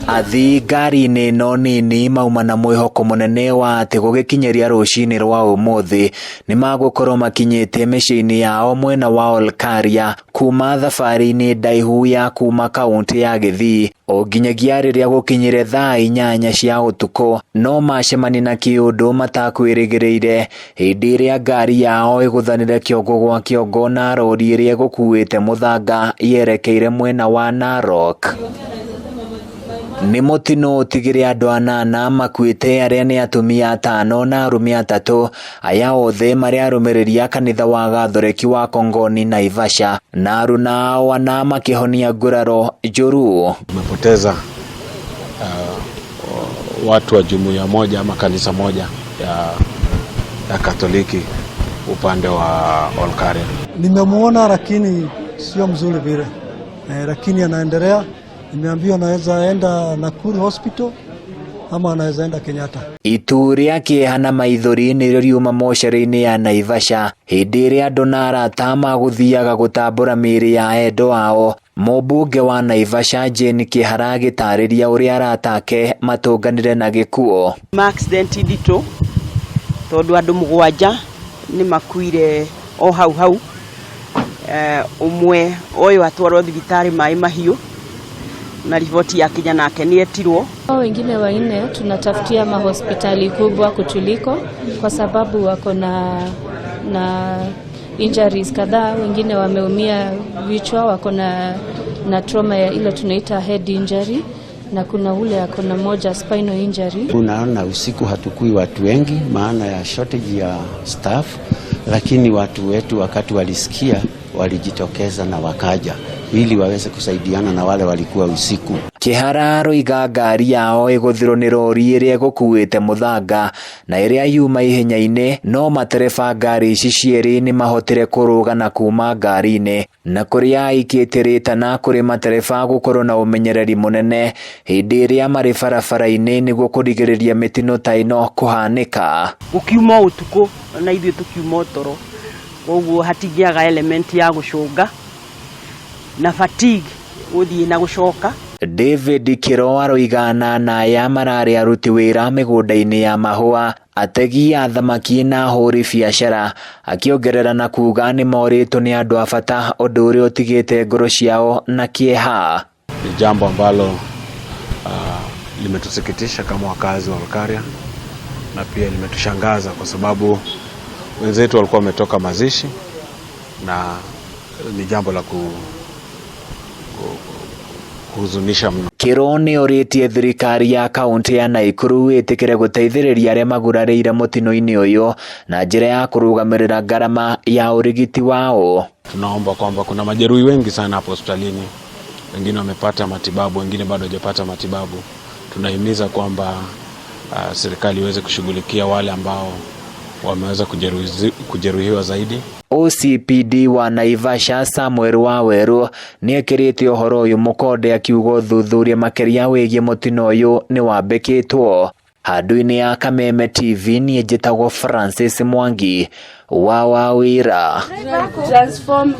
Athii ngari-inĩ ĩno nini mauma na mwĩhoko mũnene wa atĩ gũgĩkinyĩria rũcinĩ rwa ũmũthĩ nĩmagũkorwo makinyĩte mĩciĩ-inĩ yao mwena wa Olkaria kuma thabarĩ-inĩ ndaihu ya kuma kaũntĩ ya Gĩthii o nginyagia rĩrĩa gũkinyire thaa 8 cia ũtukũ no macemania na kĩũndũ matakwĩrĩgĩrĩire hĩndĩ ĩrĩa ngari yao ĩgũthanire kĩongo gwa kĩongo na rori ĩrĩa ĩgũkuĩte mũthanga yerekeire mwena wa Narok. Nĩ mũtino ũtigire andũ 8 makuĩte arĩa nĩ atumia 5 na arũme 3 aya othe marĩ arũmĩrĩri a kanitha wa Gathoreki wa Kongoni Naivasha na aruna ao 4 makĩhonia nguraro njũru. Tumepoteza watu wa jumuiya moja ama kanisa moja ya Katoliki upande wa Olkaria. Nimemuona lakini sio mzuri vile, lakini anaendelea. Nimeambiwa anaweza enda Nakuru Hospital ama anaweza enda Kenyatta. Itu rĩa kĩeha na maithori nĩrĩo riuma mocarĩ-inĩ ya Naivasha hĩndĩ ĩrĩa andũ na arata magũthiaga gũtambũra mĩĩrĩ ya endwa ao. Mũmbunge wa Naivasha Jane Kĩhara agĩtarĩria ũrĩa arata ake matũnganire na gĩkuũ. Accident nditũ tondũ andũ 7 nĩ makuire o hau hau. Ũmwe ũyũ atwarwo thibitarĩ maĩ mahiũ na riboti ya kinya nake nĩ etirwo. Wengine 4 tunatafutia mahospitali kubwa kutuliko kwa sababu wako na injuries kadhaa, wengine wameumia vichwa, wako na trauma ya ile tunaita head injury, na kuna ule ako na moja spinal injury. Unaona usiku hatukui watu wengi maana ya shortage ya staff, lakini watu wetu wakati walisikia walijitokeza na wakaja ili waweze kusaidiana na wale walikuwa usiku. Kĩhara aroiga ngari yao ĩgũthirwo nĩ rori ĩrĩa ĩgũkuĩte mũthanga na ĩrĩa yuma ihenya-inĩ, no matereba ngari ici cierĩ nĩmahotire kũrũga na kuma ngari-inĩ na kũrĩa aikĩtie rĩtana kũrĩ matereba gũkorwo na ũmenyereri mũnene hĩndĩ ĩrĩa marĩ barabara-inĩ nĩguo kũrigĩrĩria mĩtino ta ĩno kũhanĩka. Gũkiuma ũtukũ na ithuĩ tũkiuma toro, koguo hatingĩaga element ya gũcũnga na fatigue gũthiĩ na gũcoka. David Kiro aroiga na aya mararĩ aruti wĩra mĩgũnda-inĩ ya mahũa, ategi a thamaki na ahũri biacara, akĩongerera na kuga nĩmorĩtwo nĩ andũ a bata ũndũ ũrĩa ũtigĩte ngoro ciao na kĩeha. Ni jambo ambalo limetusikitisha kama wakazi wa Olkaria na pia limetushangaza kwa sababu wenzetu walikuwa wametoka mazishi na ni jambo la kuhuzunisha mno. Kiro nĩ orĩtie thirikari ya kaunti ya Nakuru ĩtĩkĩre gũteithĩrĩria arĩa magurarĩire mũtino-inĩ ũyũ na njĩra ya kũrũgamĩrĩra ngarama ya ũrigiti wao. Tunaomba kwamba kuna majeruhi wengi sana hapo hospitalini, wengine wamepata matibabu, wengine bado hawajapata matibabu. Tunahimiza kwamba serikali iweze kushughulikia wale ambao wameweza kujeruhiwa zaidi. OCPD wa Naivasha Samuel Waweru nĩekĩrĩte ũhoro ũyũ mũkonde akiuga ũthuthuria makĩria wĩgiĩ mũtino ũyũ nĩwambĩkĩtwo. Handũ-inĩ ya Kameme TV niĩ njĩtagwo Francis Mwangi wa Wawira. Transform.